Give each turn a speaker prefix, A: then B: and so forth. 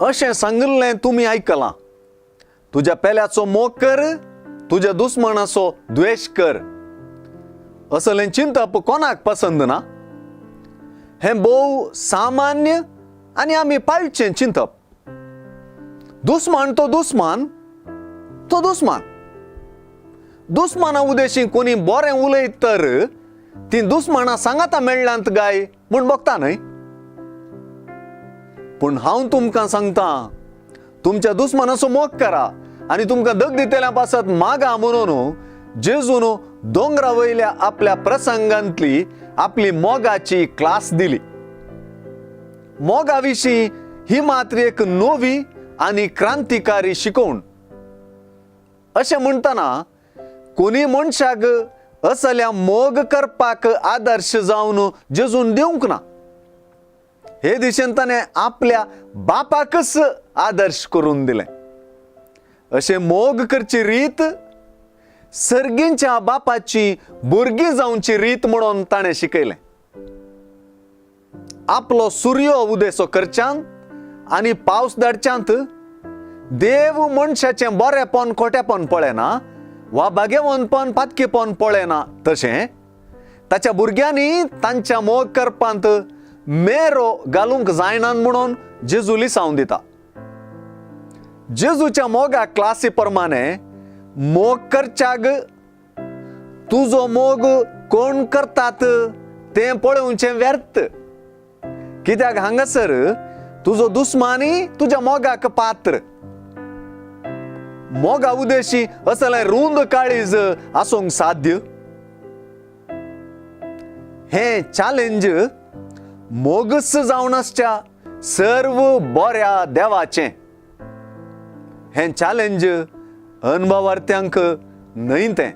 A: अशें सांगिल्लें तुमी आयकलां, तुज्या पेल्याचो मोग कर, तुज्या दुस्मानाचो द्वेश कर. असलें चिंतप कोणाक पसंद ना? हें भोव सामान्य आनी आमी पाळचें चिंतप. दुस्मान तो दुस्मान तो दुस्मान. दुस्माना उदेशी कोणी बरें उलयत तर ती दुस्माना सांगाता मेळ्ळ्यांत गाय म्हूण बगता न्हय. पूण हांव तुमकां सांगता, तुमच्या दुस्मानाचो मोग करा आनी तुमकां दग दितल्या पासत मागा म्हणून जेजून दोंगरा वयल्या आपल्या प्रसंगांतली आपली मोगाची क्लास दिली. मोगा विशीं ही मात्र एक नवी आनी क्रांतिकारी शिकवण. अशें म्हणटना कोणी मनशाक असल्या मोग करपाक आदर्श जावन जेजून दिवंक ना. हे दिशेन ताणें आपल्या बापाकच आदर्श करून दिलें. अशें मोग करची रीत सर्गींच्या बापाची भुरगीं जावची रीत म्हणून ताणें शिकयलें. आपलो सुर्यो उदेसो करच्यान आनी पावस धाडच्यांत देव मनशाचें बरेंपण खोटेपण पळयना वा भाग्यवंतपण पातकेपण पळयना, तशें ताच्या भुरग्यांनी तांच्या मोग करपांत मेरो घालूंक जायना म्हणून जेजू लिसांव दिता. जेजूच्या मोगा क्लासी प्रमाणे मोग करच्याक तुजो मोग कोण करतात तें पळोवचें व्यर्थ, कित्याक हांगासर तुजो दुस्मानी तुज्या मोगाक पात्र. मोगा उदेशी असलें रुंद काळीज आसूंक साध्य. हें चॅलेंज मोगस जावन आसच्या सर्व बऱ्या देवाचें. हें चॅलेंज अनभवार्थ्यांक न्हय तें.